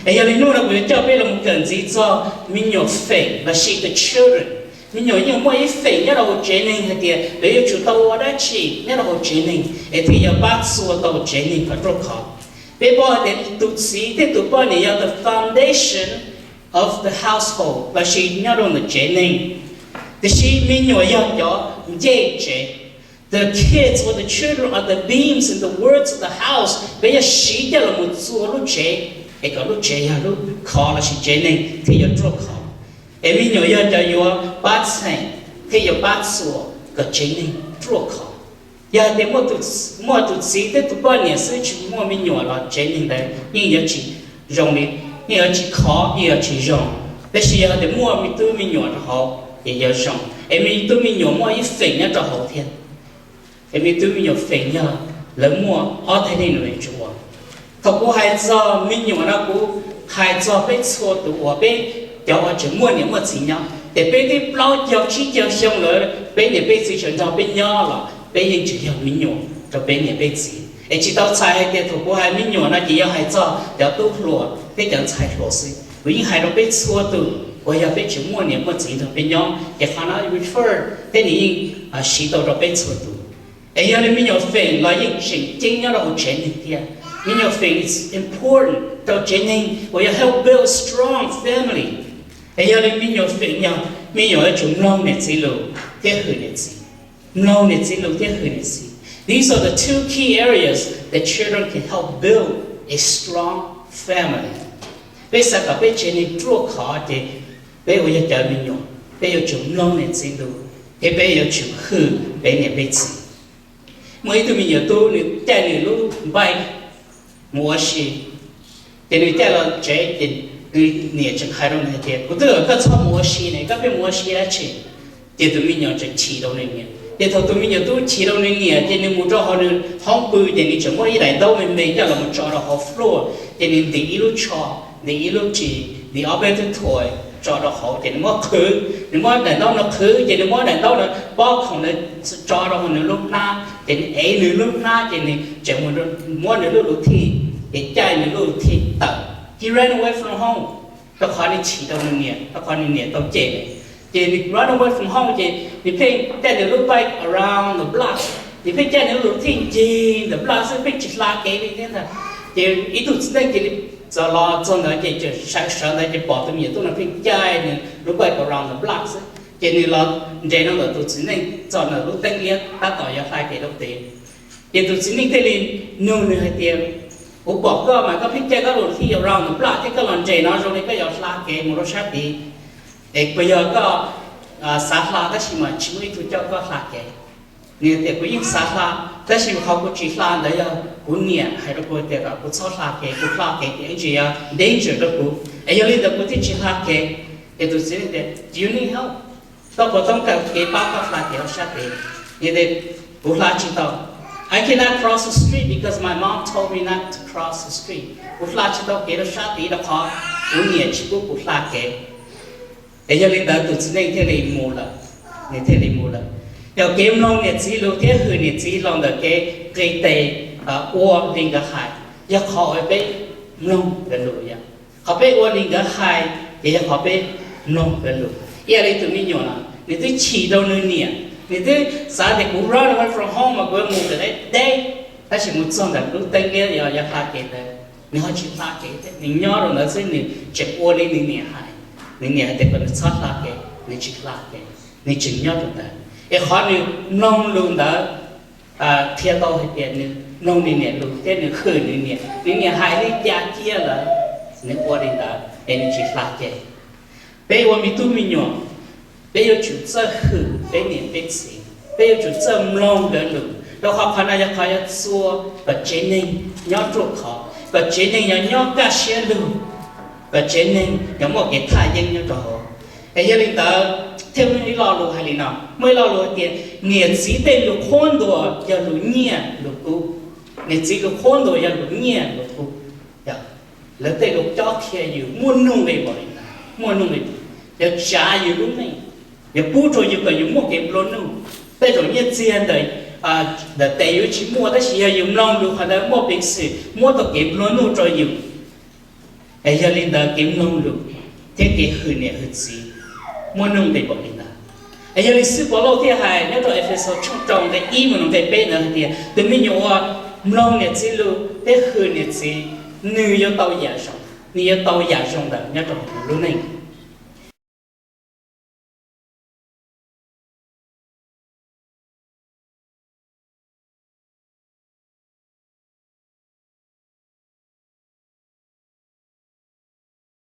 Es yog li hnub no kuv yuav coj peb los kawm ntxiv txog me nyuam feem lossis the children. Me nyuam yeej muaj ib feem nyob rau hauv tsev neeg hais tias lawv yuav tsum tau ua dab tsi nyob rau hauv tsev neeg es thiaj yuav pab txhua tau tsev neeg kom ruaj khov. Peb paub hais tias tus txiv thiab tus poj niam yog the foundation of the household lossis nyob rau ntawm tsev neeg. Tiam sis me nyuam yog cov ncej tsev. The kids or the children are the beams and the words of the house. Peb yuav siv coj los mus txua lub tsev es kom lub tsev yog lub khov lossis tsev neeg thiaj yuav ruaj khov. Es me nyuam yog cov yuav pab txheem thiab yuav pab txuas kom tsev neeg ruaj khov. Yog hais tias muaj tus txiv thiab tus poj niam xwb tsis muaj me nyuam los tsev neeg ntawd yeej yuav tsis zoo li, yeej yuav tsis khov, yeej yuav tsis zoo. Tab sis yog hais tias muaj me tub me nyuam rau hauv ces yuav zoo. Es me tub me nyuam muaj ib feem nyob rau hauv thiab. Es me tub me nyuam feem yog lawv muaj ob thaj neeg nws tsuas ua. Thaum kuv hais txog me nyuam no kuv hais txog peb txhua tus uas peb cov uas tseem muaj niam muaj txiv nyob, ces peb twb plaub caug tsib caug xyoo lawm peb niam peb txiv tseem nrog peb nyob los peb yeej tseem yog me nyuam rau peb niam peb txiv. Es tsis tau txhais hais tias thaum kuv hais me nyuam no ces yog hais txog cov tub hluas thiab cov ntxhais hluas xwb. Kuv yeej hais rau peb txhua tus uas yog peb tseem muaj niam muaj txiv nrog peb nyob ces qhov no refer thiab nws yeej siv tau rau peb txhua tus. Es yog li me nyuam feem los yeej tseem ceeb nyob rau hauv tsev neeg thiab. Me nyuam feem is important rau tsev neeg uas yog help build strong family. Es yog li me nyuam feem yog me nyuam yuav tsum mloog niam txiv lus thiab hwm niam txiv. Mloog niam txiv lus thiab hwm niam txiv. These are the two key areas that children can help build a strong family. Peb xav kom peb tsev neeg ruaj khov ces peb uas yog cov me nyuam peb yuav tsum mloog niam txiv lus thiab peb yuav tsum hwm peb niam peb txiv. Muaj ib tug me nyuam tub nws caij nws lub bike mus ua si, ces nws caij los tsev ces nws niam tseem hais rau nws hais tias, kuv twb kom koj txhob mus ua si ne, koj pheej mus ua si dab tsi? Ces tus me nyuam tseem chim rau nws niam. Ces thaum tus me nyuam tub chim rau nws niam ces nws mus rau hauv nws hoob pw ces nws tseem muab ib daim ntaub me me coj los mus tso rau hauv floor, ces nws ntim ib lub tsho, ntim ib lub ris, ntim ob peb tug toy tso rau hauv ces nws muab qhwv, nws muab daim ntaub no qhwv ces nws muab daim ntaub no pob khoom ntawd tso rau hauv nws lub hnab ces nws ev nws lub hnab ces nws tseem muab nws lub luv thij ces caij nws lub luv thij tawm. He ran away from home, rau qhov nws chim rau nws niam, rau qhov nws niam tau cem nws. Ces nws run away from home ces nws pheej caij nws lub bike around the block, nws pheej caij nws lub luv thij ncig the block xwb, pheej tsis hla kev li thiab ntag. Ces ib tug txiv neej cia li txawm los txog ntawd ces sawv sawv ntawd ces pom tus me nyuam tub no pheej caij nws lub bike around the block xwb. Ces nws los nres rau ntawm tus txiv neej txog ntawm lub teeb liab tab tom yuav hla kev rau tid. Ces tus txiv neej thiaj li nug nws hais tias, kuv pom koj mas koj pheej caij koj lub luv thij around the block thiab koj los nres no zoo li koj yuav hla kev mus rau sab tid, es puas yog koj xav hla tab sis mas tsis muaj ib tug coj koj hla kev? Nws tias, kuv yeej xav hla, tab sis qhov kuv tsis hla ntawd yog kuv niam hais rau kuv tias kom kuv txhob hla kev, kuv hla kev ces ib ntsis yog danger rau kuv, es yog li ntawd kuv thiaj tsis hla kev. Ces tus txiv neej tias, do you need help? Koj puas toob kas kev pab koj hla kev rau sab tid? Nws tias, kuv hla tsis tau. I cannot cross the street because my mom told me not to cross the street. Kuv hla tsis tau kev rau sab tid rau qhov kuv niam tsis pub kuv hla kev. Es yog li ntawd tus txiv neej thiaj li mus lawm, nws thiaj li mus lawm. Yog kev mloog niam txiv lus thiab hwm niam txiv los ntawm kev nqis tes ua li nkawd hais, yog qhov uas peb mloog nkawd lus yom. Qhov peb ua li nkawd hais ces yog qhov peb mloog nkawd lus. Ib yam li tus me nyuam no, nws twb chim rau nws niam, nws twb xav tias kuv run away from home mas kuv yuav mus ntawm deb deb, tab sis mus txog ntawm lub teeb liab yog hla kev ntawd, nws ho tsis hla kev thiab, nws nyob rau ntawd xwb nws tseem ua li nws niam hais. Nws niam hais tias kom nws txhob hla kev, nws tsis hla kev, nws tseem nyob rau ntawd. Es qhov nws mloog lus ntawd qhia tau hais tias nws mloog nws niam lus thiab nws hwm nws niam, nws niam hais li cas cia lawm, nws ua li ntawd es nws tsis hla kev. Peb ua me tub me nyuam, peb yuav tsum txawj hwm peb niam peb txiv, peb yuav tsum txawj mloog nkawd lus, rau qhov qhov no yog qhov yuav txua kom tsev neeg nyob ruaj khov, kom tsev neeg yog nyob kaj siab lug, kom tsev neeg yog muaj kev thaj yeeb nyob rau hauv. Es yog li ntawd, thiaj muaj ib lo lus hais li no, muaj ib lo lus hais tias niam txiv tej lus qhuab ntuas yog lus nyiaj lus kub. Niam txiv lus qhuab ntuas yog lus nyiaj lus kub. Lawv tej lus cob qhia yus muaj nuj nqi npaum li ntawd, muaj nuj nqi, yog tsav yus lub neej, yog pub rau yus kom yus muaj kev nplua nuj. Tej zaum nyiaj txiag ntawm tes yus tsis muaj, tab sis yog yus mloog lus qhov ntawd muaj peev xwm muab tau kev nplua nuj rau yus. Es yog li ntawd kev mloog lus thiab kev hwm niam hwm txiv muaj nuj nqis npaum li ntawd. Es yog li xib hwb Paulus thiaj hais nyob rau Efexus tshooj rau nqe ib mus rau nqe peb ntawd hais tias tus me nyuam uas mloog niam txiv lus thiab hwm niam txiv, nws yuav tau yam zoo, nws yuav tau yam zoo ntawd nyob rau nws lub neej.